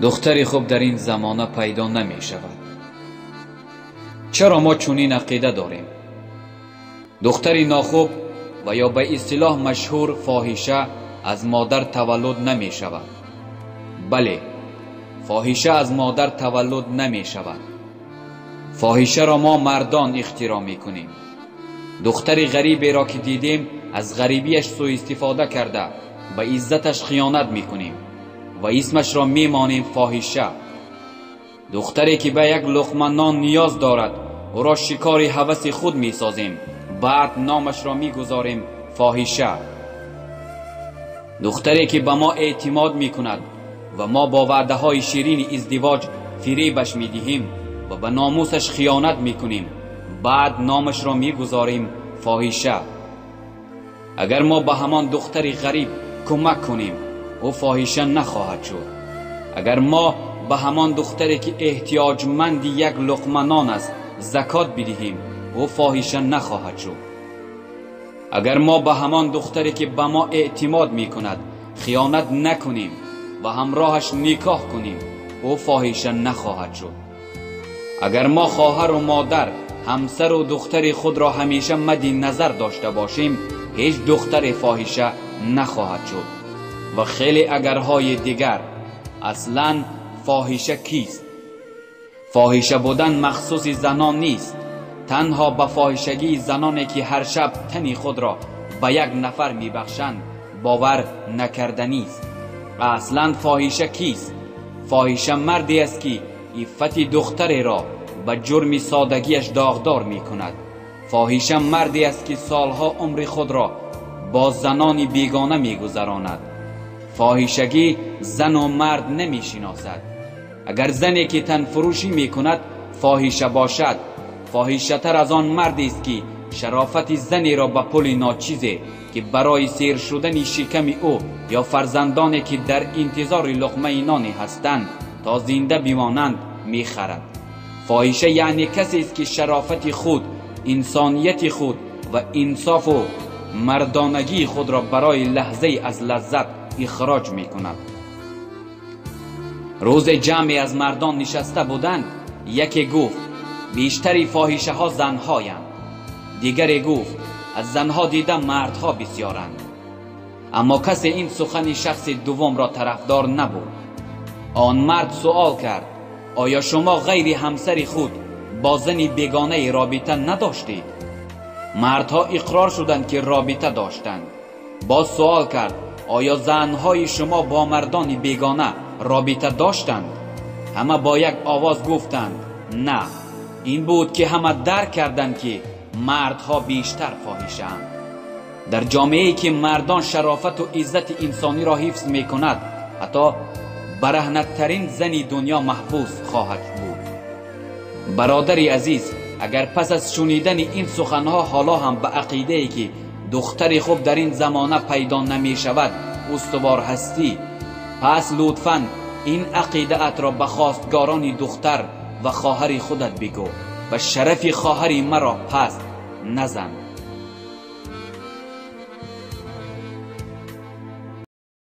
Духтари хуб дар ин замона пайдо намешавад. Чаро мо чунин ақида дорем? Духтари нохуб ва ё ба истилоҳ машҳур фоҳиша аз модар таваллуд намешавад. Бале, фоҳиша аз модар таваллуд намешавад. Фоҳишаро мо мардон ихтироъ мекунем. Духтари ғариберо ки дидем, аз ғарибияш суистифода карда ба иззаташ хиёнат мекунем ва исмашро мемонем фоҳиша. Духтаре ки ба як луқма нон ниёз дорад, ӯро шикори ҳаваси худ месозем, баъд номашро мегузорем фоҳиша. Духтаре ки ба мо эътимод мекунад ва мо бо ваъдаҳои ширини издивоҷ фиребаш медиҳем ва ба номусаш хиёнат мекунем, баъд номашро мегузорем фоҳиша. Агар мо ба ҳамон духтари ғариб кӯмак кунем, ӯ фоҳиша нахоҳад шуд. Агар мо ба ҳамон духтаре ки эҳтиёҷманди як луқма нон аст закот бидиҳем, ӯ фоҳиша нахоҳад шуд. Агар мо ба ҳамон духтаре ки ба мо эътимод мекунад хиёнат накунем ва ҳамроҳаш никоҳ кунем, ӯ фоҳиша нахоҳад шуд. Агар мо хоҳару модар, ҳамсару духтари худро ҳамеша мадди назар дошта бошем, ҳеҷ духтари фоҳиша нахоҳад шуд. Ва хеле агарҳои дигар. Аслан фоҳиша кист? Фоҳиша будан махсуси занон нест. Танҳо ба фоҳишагии заноне ки ҳар шаб тани худро ба як нафар мебахшанд бовар накарданист. Аслан фоҳиша кист? Фоҳиша марде аст ки иффати духтареро ба ҷурми содагиаш доғдор мекунад. Фоҳиша марде аст ки солҳо умри худро бо занони бегона мегузаронад. Фоҳишагӣ зану мард намешиносад. Агар зане ки танфурӯшӣ мекунад фоҳиша бошад, фоҳишатар аз он мардест ки шарофати занеро ба пули ночизе ки барои сер шудани шиками ӯ ё фарзандоне ки дар интизори луқмаи ноне ҳастанд то зинда бимонанд мехарад. Фоҳиша яъне касест ки шарофати худ, инсонияти худ ва инсофу мардонагии худро барои лаҳзае аз лаззат ихроҷ мекунад. Рӯзе ҷамъе аз мардон нишаста буданд, яке гуфт: бештари фоҳишаҳо занҳоянд. Дигаре гуфт: аз занҳо дида мардҳо бисёранд. Аммо касе ин сухани шахси дуввумро тарафдор набуд. Он мард суол кард: оё шумо ғайри ҳамсари худ бо зани бегонаи робита надоштед? Мардҳо иқрор шуданд ки робита доштанд. Боз суол кард: оё занҳои шумо бо мардони бегона робита доштанд? Ҳама бо як овоз гуфтанд: на. Ин буд ки ҳама дарк карданд ки мардҳо бештар фоҳишаанд. Дар ҷомеае ки мардон шарофату иззати инсониро ҳифз мекунад, ҳатто бараҳнаттарин зани дунё маҳфуз хоҳад буд. Бародари азиз, агар пас аз шунидани ин суханҳо ҳоло ҳам ба ақидае ки духтари хуб дар ин замона пайдо намешавад устувор ҳастӣ, пас лутфан ин ақидаатро ба хостгорони духтар ва хоҳари худат бигӯ ва шарафи хоҳари маро паст назан.